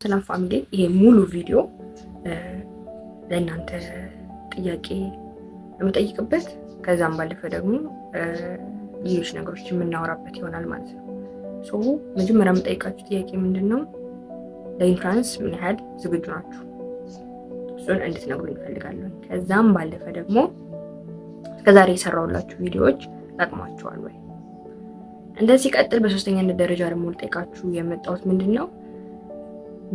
ሰላም family፣ ይሄ ሙሉ ቪዲዮ ለእናንተ ጥያቄ የምጠይቅበት፣ ከዛም ባለፈ ደግሞ ሌሎች ነገሮች የምናወራበት ይሆናል ማለት ነው። So መጀመሪያ የምጠይቃችሁ ጥያቄ ምንድን ነው? ለ entrance ምን ያህል ዝግጁ ናችሁ? እሱን እንድትነግሩኝ እፈልጋለሁ። ከዛም ባለፈ ደግሞ እስከዛሬ የሰራሁላችሁ ቪዲዮዎች ጠቅሟችኋል ወይ? እንደዚህ ሲቀጥል በሶስተኛነት ደረጃ ደግሞ ልጠይቃችሁ የመጣሁት ምንድን ነው፣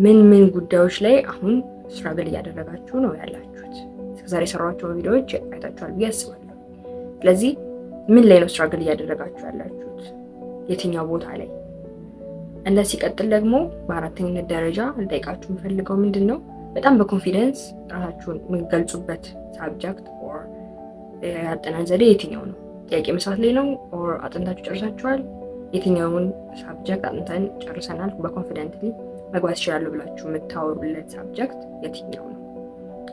ምን ምን ጉዳዮች ላይ አሁን struggle እያደረጋችሁ ነው ያላችሁት? እስከዛሬ የሰራኋቸውን ቪዲዮዎች አይታችኋል ብዬ አስባለሁ። ስለዚህ ምን ላይ ነው struggle እያደረጋችሁ ያላችሁት? የትኛው ቦታ ላይ? እንደዚህ ሲቀጥል ደግሞ በአራተኝነት ደረጃ ልጠይቃችሁ የምፈልገው ምንድን ነው፣ በጣም በ confidence ራሳችሁን የምትገልጹበት subject or የአጠናን ዘዴ የትኛው ነው? ጥያቄ መስራት ላይ ነው or አጥንታችሁ ጨርሳችኋል? የትኛውን subject አጥንተን ጨርሰናል፣ በ confidently መግባት ይችላሉ ብላችሁ የምታወሩለት subject የትኛው ነው?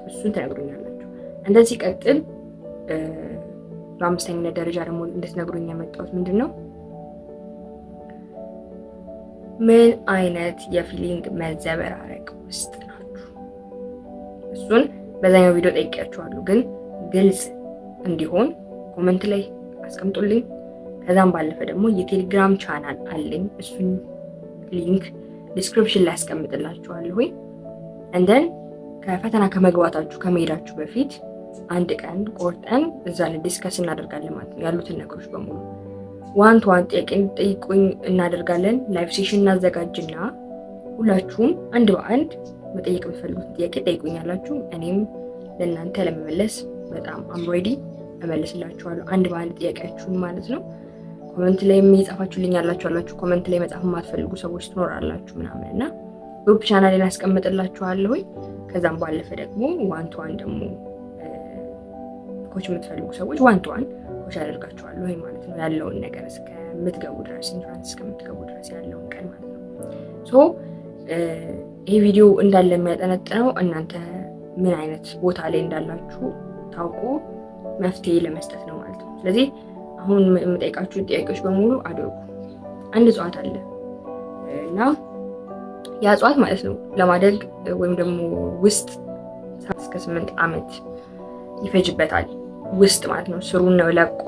እሱን ትነግሩኛላችሁ። እንደዚህ ሲቀጥል በአምስተኝነት ደረጃ ደግሞ እንድትነግሩኝ የመጣሁት ምንድን ነው፣ ምን አይነት የ feeling መዘበራረቅ ውስጥ ናችሁ? እሱን በዛኛው ቪዲዮ ጠይቄያችኋለሁ፣ ግን ግልጽ እንዲሆን comment ላይ አስቀምጡልኝ። ከዛም ባለፈ ደግሞ የቴሌግራም ቻናል አለኝ። እሱን link description ላይ አስቀምጥላችኋለሁ። And then ከፈተና ከመግባታችሁ፣ ከመሄዳችሁ በፊት አንድ ቀን ቆርጠን እዛ ላይ discuss እናደርጋለን ማለት ነው። ያሉትን ነገሮች በሙሉ one to one ጥያቄ እንድጠይቁኝ እናደርጋለን። Live session እናዘጋጅና ሁላችሁም አንድ በአንድ መጠየቅ የምትፈልጉትን ጥያቄ ጠይቁኛላችሁ። እኔም ለእናንተ ለመመለስ በጣም I'm ready፣ እመልስላችኋለሁ አንድ በአንድ ጥያቄያችሁን ማለት ነው። Comment ላይ የጻፋችሁልኝ ያላችሁ አላችሁ፣ comment ላይ መጻፍ የማትፈልጉ ሰዎች ትኖራላችሁ ምናምን እና group channel ን አስቀምጥላችኋለሁኝ። ከዛም ባለፈ ደግሞ one to one ደግሞ coach የምትፈልጉ ሰዎች one to one coach አደርጋችኋለሁ ማለት ነው። ያለውን ነገር እስከምትገቡ ድረስ፣ entrance እስከምትገቡ ድረስ ያለውን ቀን ማለት ነው። So ይሄ ቪዲዮ እንዳለ የሚያጠነጥነው እናንተ ምን አይነት ቦታ ላይ እንዳላችሁ ታውቆ መፍትሄ ለመስጠት ነው ማለት ነው። ስለዚህ አሁን የምጠይቃችሁን ጥያቄዎች በሙሉ አድርጉ። አንድ እጽዋት አለ እና ያ እጽዋት ማለት ነው ለማደግ ወይም ደግሞ ውስጥ 7 እስከ 8 ዓመት ይፈጅበታል። ውስጥ ማለት ነው፣ ስሩን ነው ለቆ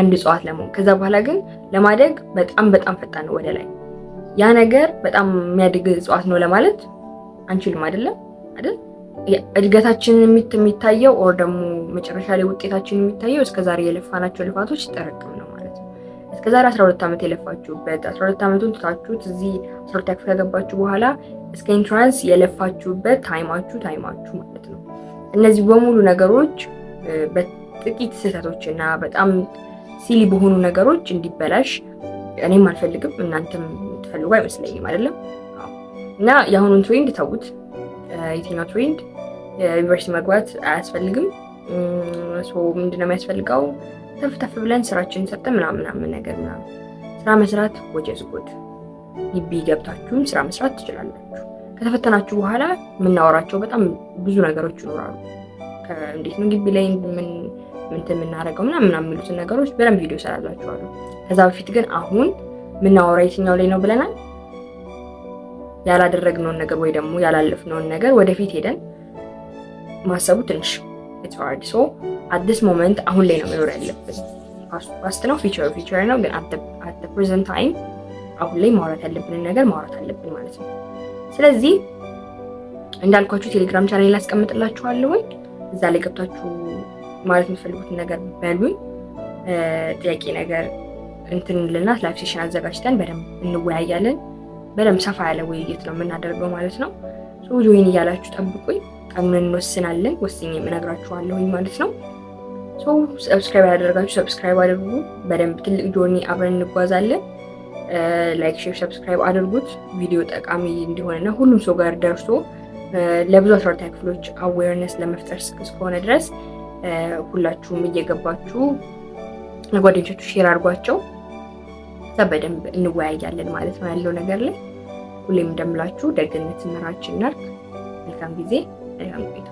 አንድ እጽዋት ለመሆን። ከዛ በኋላ ግን ለማደግ በጣም በጣም ፈጣን ነው ወደ ላይ። ያ ነገር በጣም የሚያድግ እጽዋት ነው ለማለት አንችልም፣ አይደለም አይደል? እድገታችንን የሚታየው or ደግሞ መጨረሻ ላይ ውጤታችን የሚታየው እስከዛሬ የለፋናቸው ልፋቶች ሲጠረቅም ነው ማለት ነው። እስከዛሬ 12 ዓመት የለፋችሁበት፣ 12 ዓመቱን ትታችሁት እዚህ 12 ክፍል ከገባችሁ በኋላ እስከ entrance የለፋችሁበት time ኣችሁ ማለት ነው። እነዚህ በሙሉ ነገሮች በጥቂት ስህተቶች እና በጣም silly በሆኑ ነገሮች እንዲበላሽ እኔም አልፈልግም፣ እናንተም የምትፈልጉ አይመስለኝም፣ አይደለም? እና የአሁኑን trend ተዉት። የትኛው trend? ዩኒቨርሲቲ መግባት አያስፈልግም። ምንድነው የሚያስፈልገው? ተፍ ተፍ ብለን ስራችንን ሰርተን ምናምን ምናምን ነገር ምናምን ስራ መስራት which is good። ግቢ ገብታችሁም ስራ መስራት ትችላላችሁ። ከተፈተናችሁ በኋላ የምናወራቸው በጣም ብዙ ነገሮች ይኖራሉ። እንዴት ነው ግቢ ላይ ምን ምንትን የምናደርገው ምናምን ምናምን የሚሉትን ነገሮች በደንብ ቪዲዮ እሰራላችኋለሁ። ከዛ በፊት ግን አሁን የምናወራ የትኛው ላይ ነው ብለናል? ያላደረግነውን ነገር ወይ ደግሞ ያላለፍነውን ነገር ወደፊት ሄደን ማሰቡ ትንሽ it's hard። So at this moment አሁን ላይ ነው መኖር ያለብን። Past ነው፣ future future ነው፣ ግን at present time አሁን ላይ ማውራት ያለብንን ነገር ማውራት አለብን ማለት ነው። ስለዚህ እንዳልኳችሁ ቴሌግራም ቻናል አስቀምጥላችኋለሁኝ። እዛ ላይ ገብታችሁ ማለት የምትፈልጉትን ነገር በሉኝ። ጥያቄ ነገር እንትን ልና live session አዘጋጅተን በደንብ እንወያያለን። በደንብ ሰፋ ያለ ውይይት ነው የምናደርገው ማለት ነው። Join እያላችሁ ጠብቁኝ። ቀኑን እንወስናለን። ወስኜ እነግራችኋለሁኝ ማለት ነው። Subscribe ያላደረጋችሁ subscribe አድርጉ። በደንብ ትልቅ journey አብረን እንጓዛለን። Like፣ share፣ subscribe አድርጉት። ቪዲዮ ጠቃሚ እንዲሆንና ሁሉም ሰው ጋር ደርሶ ለብዙ 12ኛ ክፍሎች awareness ለመፍጠር እስከሆነ ድረስ ሁላችሁም እየገባችሁ ለጓደኞቻችሁ share አድርጓቸው። እዛ በደንብ እንወያያለን ማለት ነው ያለው ነገር ላይ። ሁሌም እንደምላችሁ ደግነት ምራችን እናርግ። መልካም ጊዜ፣ መልካም ቆይታ።